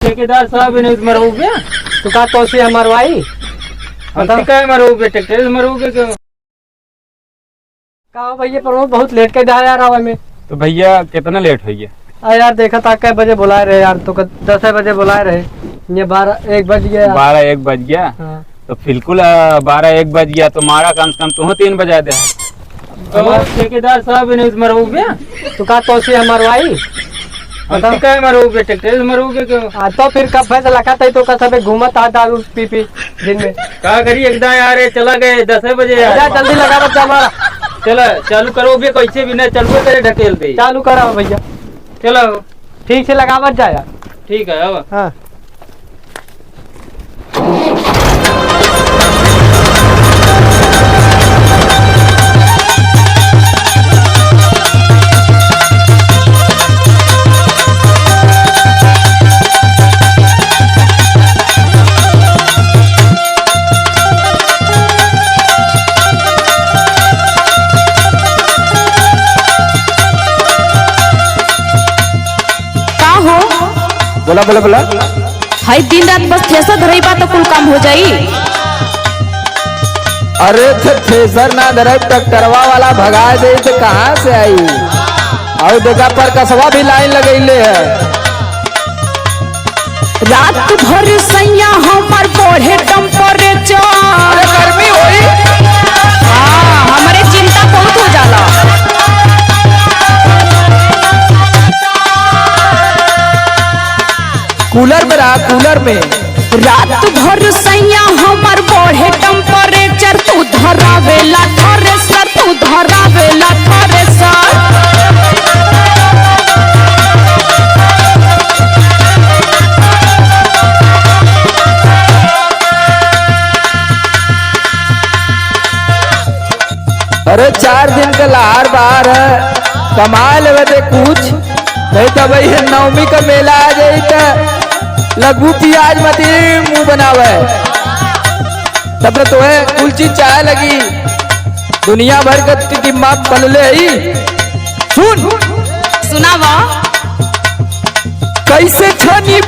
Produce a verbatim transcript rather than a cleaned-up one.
ठेकेदार साहब, इन्हें मरउबे? तो का तोसे हम मरवाई? हम बताओ। ठीक है, मरउबे, ट्रैक्टर से मरउबे क्यों? का हो भैया प्रमोद, बहुत लेट कर दिया यार आवे में। तो भैया कितना लेट हो गया? अरे यार, देखा था कै बजे बुलाए रहे यार, तो क-, दस बजे बुलाए रहे, ये बारह एक बज गया यार। बारह एक बज गया? हाँ। तो बिल्कुल, आ, बारह एक बज गया, तो मारा कम से कम तुहूँ तीन बजा दे। तो ठेकेदार साहब, इन्हें मरउबे? तो का तोसे हम मरवाई? हम बताओ। ठीक है, मरउबे, ट्रैक्टर से मरउबे क्यों? आ, तो फिर कब फैसला करता है, तो का सबे घूमत आ दारू पी पी दिन में। का करी, एकदम यार, ये चला गए दस बजे यार। जा, जल्दी लगावत जा हमारा। चला, चालू करो भी, कैसे भी ना चलबो करे, ढकेल दे। चालू करो भैया। चलो। ठीक से लगावत जा यार। ठीक है, अब। हाँ। का हो? बोला, बोला, बोला। हई दिन रात बस थ्रेसर धरई बा त कुल काम हो जाई? अरे थे-, थ्रेसर ना धरई, ट्रैक्टरवा वाला भगाए दे त कहाँ से आई? अउ देखा, परकसवा भी लाइन लगइले है। रात भर सैया हमर बढ़े temperature। अरे गर्मी होई। हाँ, हमरे चिंता बहुत हो जाला। कूलर में रहा, कूलर में। रात भर सैया हमर बढ़े temperature, तू धरावेला थ्रेसर, तू धरावेला थ्रेसर। अरे चार दिन के लहार बहार है, कमा लेवे दे कुछ, नहीं तो भाई ये नवमी का मेला आ जाई त लगू पियाज मती मुंह बनावे। तब तो तोहे कुल चीज चाहे लगी, दुनिया भर के ति-, दिमाग पलले ही। सुन। सुनावा। कैसे छनी